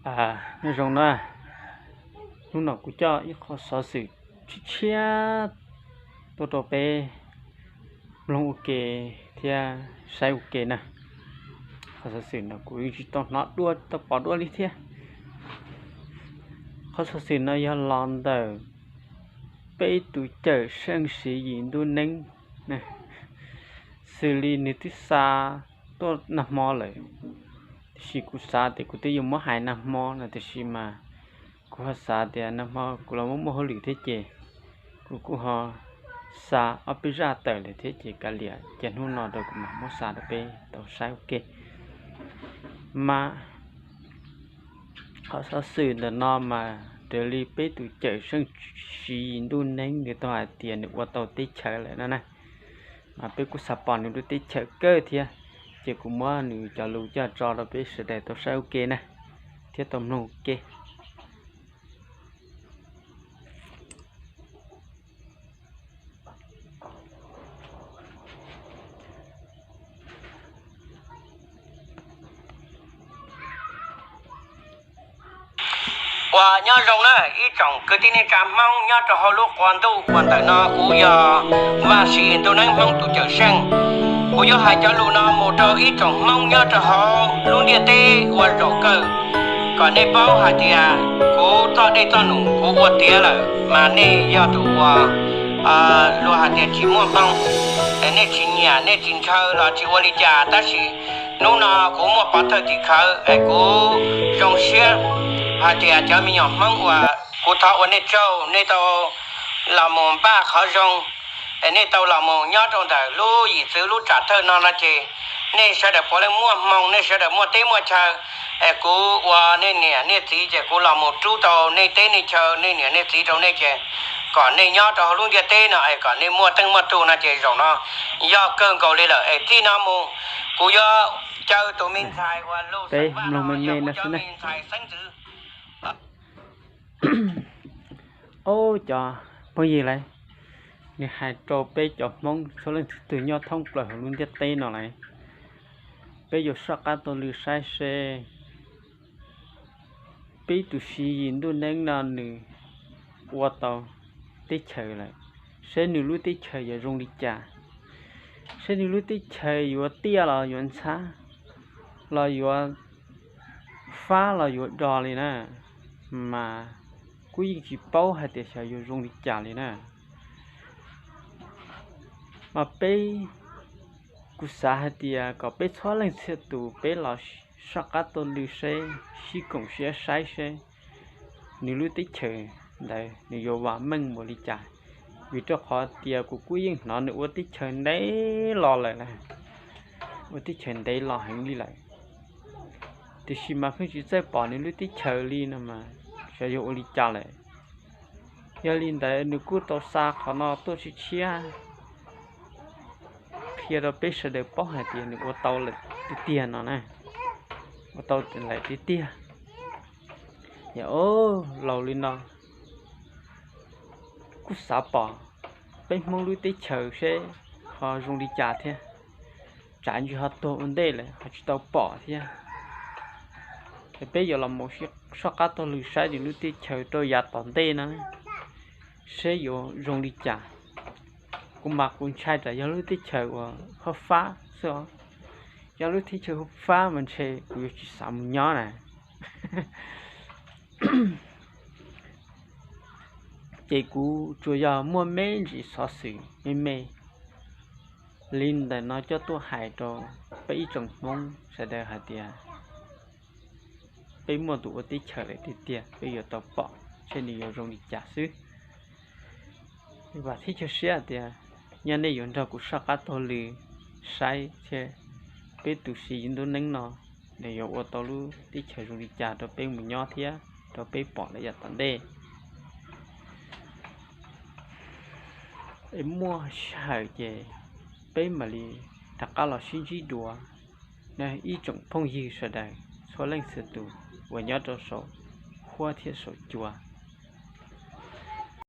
Nyob zoo na, hnub no kuv coj ib qho xov xwm tshiab tshiab tuaj rau peb mloog ua ke thiab saib ua ke na. Qhov xov xwm no kuv tsis tau hnov dua, tsis tau pom dua li thiab. Qhov xov xwm no yog los ntawm peb tus cawm seej Siv Yis Ntuj Neeb, xws li nws twb xa tuaj nag hmo lawm, tiam sis kuv xav tias kuv twb yuav muab hais nag hmo no, tiam sis mas kuv ho xav tias nag hmo kuv los muaj muaj hauj lwm thiab ces kuv kuj ho xa ob peb zaj tawm lawm thiab ces kav liam ces hnub no rau kuv mam muab xa rau peb tau saib ua ke. Mas qhov xov xwm ntawm no mas raws li peb tus cawm seej Siv Yis Ntuj Neeb nws tau hais tias nws ua tau teb chaws lawm no na. Mas peb kuj xav pom nws lub teb chaws kawg thiab, ces kuv muab nws cov lus coj tso rau peb sawv daws tau saib ua ke na, thiab tau mloog ua ke. Uas nyob zoo na ib tsoom kwv tij neej tsa Hmoob nyob rau hauv lub qab ntuj uas ntawm no kuv yog Vaj Siv Yis Ntuj Neeb Hmoob tus cawm seej. Kuv yuav hais cov lus no mus rau ib tsoom Hmoob nyob rau hauv lub ntiaj teb uas zaum kawg, kom nej paub hais tias kuv txoj dej txoj num kuv ua tiav lawm mas nej yog tus uas luag hais tias tsis muaj hmoo, es nej tsis nyiam nej tsis ntshaw los tsis ua li cas, tab sis hnub no kuv muaj pov thawj tim khawv es kuv zoo siab hais tias cov me nyuam Hmoob uas kuv thov ua nej tsaug, nej tau los mus npaj qhov zoo, es nej tau los mus nyob rau ntawm lub yim txwv lub tsam thawj no no ces nej sawv daws puav leej muaj hmoo, nej sawv daws muaj teb muaj chaw, es kuv ua nej niam nej txiv ces kuv los mus rub tau nej teb nej chaw, nej niam nej txiv rau nej ces kom nej nyob rau hauv lub ntiaj teb no es kom nej muaj teej muaj tug no ces zaum no yog kawg nkaus li lawm es txij no mus kuv yuav caw tus me ntxhais uas Lus Xeem Vaj no yog kuv cov me ntxhais xeeb ntxwv. Ob cov phooj ywg lauj, nws hais rau peb cov Hmoob txhua leej txhua tus nyob thoob plaws hauv lub ntiaj teb no lauj, peb yuav soj qab taug lw saib seb peb tus Siv Yis Ntuj Neeb no nws ua tau teb chaws lawm, seb nws lub teb chaws yuav zoo li cas, seb nws lub teb chaws yuav tiaj los yuav ntxhab, los yuav fab los yuav do li na, mas kuj yeej tsis paub hais tias xyov yuav zoo li cas li na. Mas peb, kuv xav hais tias kom peb txhua leej txhia tus peb los soj qab taug lw seb, sib koom siab saib seb nws lub teb chaws ntawd nws yuav vam meej npaum li cas, vim rau qhov tias kuv kuj yeej hnov nws ua teb chaws ntev los lawm lauj, ua teb chaws ntev los heev li lawm, tiam sis mas pheej tsis txawj pom nws lub teb chaws li no mas xyov yuav ua li cas lawm. Yog li ntawd nws kuj tau xa qhov no tuaj tshiab tshiab qhia rau peb sawv daws paub hais tias nws ua tau lawm tiag tiag no na, ua tau lawm tiag tiag. Yog laus li no kuj xav pom peb Hmoob lub teb chaws seb ho zoo li cas thiab, tsam ntsis ho tuag ua ntej lawm ho tsis tau pom thiab. Es peb yuav los mus soj qab taug lw saib nws lub teb chaws rau yav tom ntej no seb yuav zoo li cas. Kuv mas kuv ntshai tsam yog lub teb chaws uas fab fab xwb os, yog lub teb chaws fab fab mas ntshe kuv yuav tsis xav mus nyob na. Ces kuv tsuas yog muaj me ntsis xov xwm me me li ntawm no coj tuaj hais rau peb ib tsoom Hmoob sawv daws hais tias peb muaj tus ua teb chaws lawm tiag tiag, peb yuav tau pom seb nws yuav zoo li cas xwb. Vam thiab cia siab tias nyob nej yuav nrog kuv soj qab taug lw saib thiab, peb tus Siv Yis Ntuj Neeb no nws yuav ua tau lub teb chaws zoo li cas rau peb mus nyob thiab rau peb pom lawm yav tom ntej. Es muaj sij hawm ces peb mam li rov qab los sib ntsib dua na ib tsoom phooj ywg sawv daws txhua leej txhua tus uas nyob rau saum huab thiab saum cua.